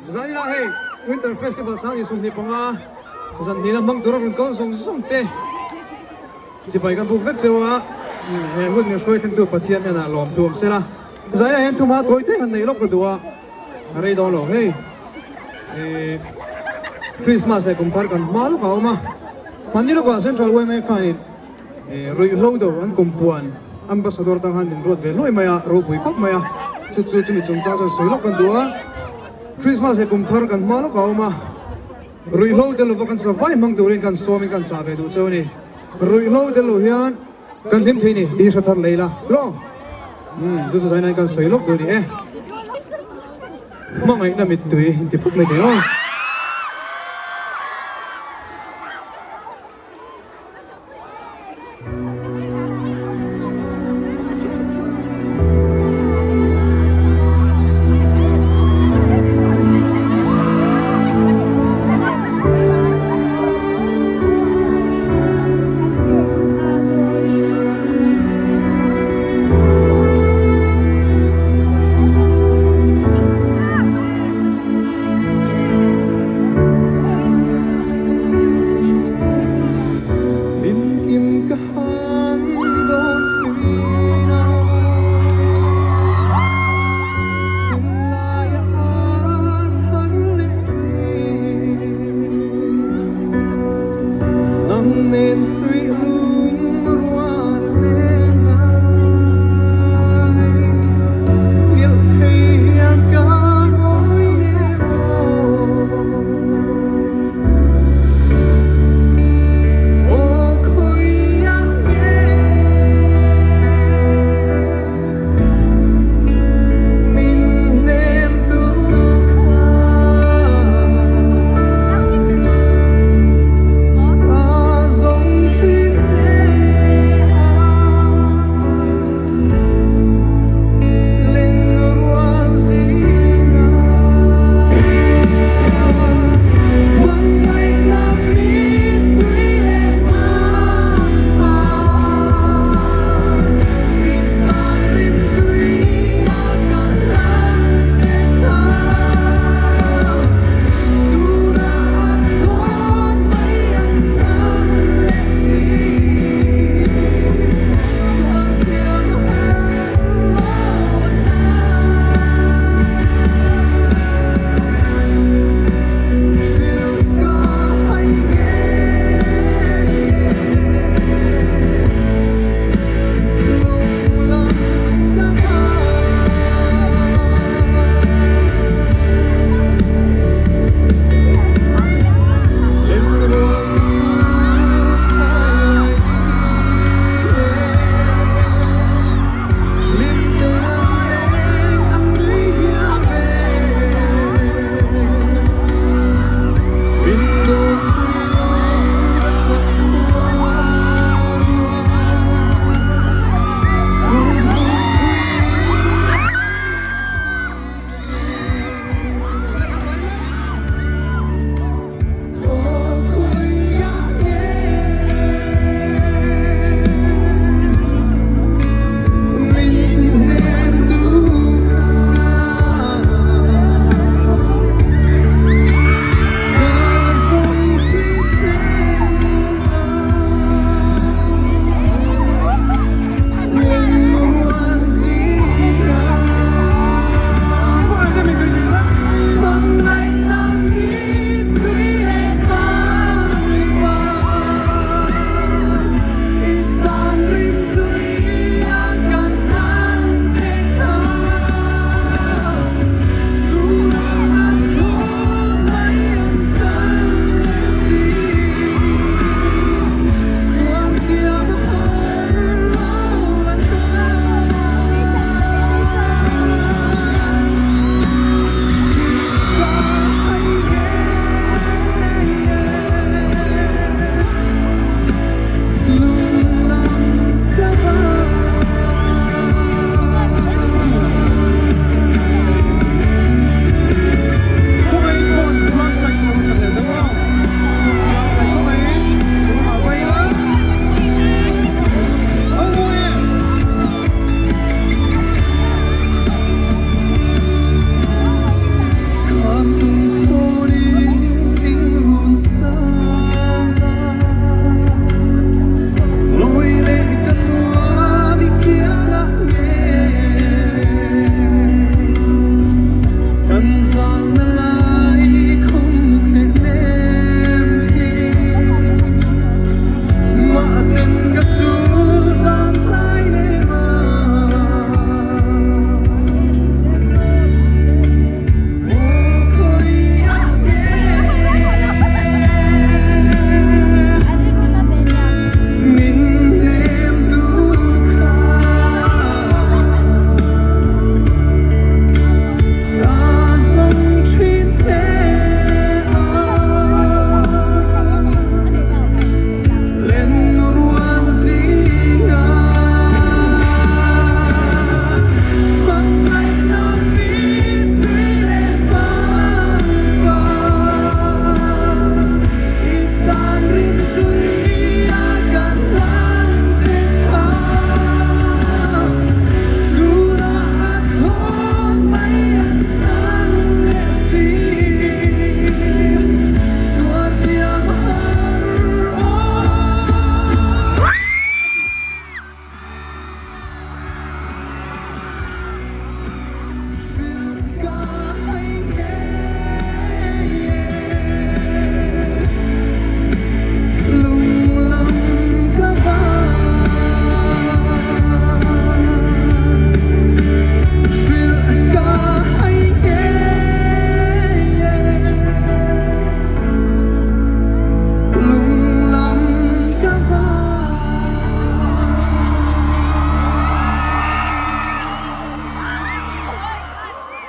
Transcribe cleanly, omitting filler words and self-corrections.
Zaila hei Winter Festival sang 25 zan hnihna hmang tura rawn kal zawng zawng te chibai kan buk vek cheu a, he hun min hruai thlengtu Pathian hnenah lawm thu awm sela. Zaila hian thuma tawi te han neih lawk ka duh a, a rei dawn lo hei. Christmas leh kum thar kan hma lawk a awm a, hmanni lawkah Central yma khanin Ruihhlo do an kum puan Ambassador tang han min ruat ve hluai mai a, ropui khawp mai a, chu chu chumi chungchang chuan sawi lawk kan duh a, Christmas leh kum thar kan hma lawk a awm a, ruihhlo tel lova kan savai hmang turin kan sawmin kan chah ve duh cheu a ni, ruihhlo tel lo hian kan hlim thei ni tih hre thar lei la rawh, umm chu chu zainain kan sawi lawk duh a ni e, hmangaihna mittui inti fuk mai thei aw.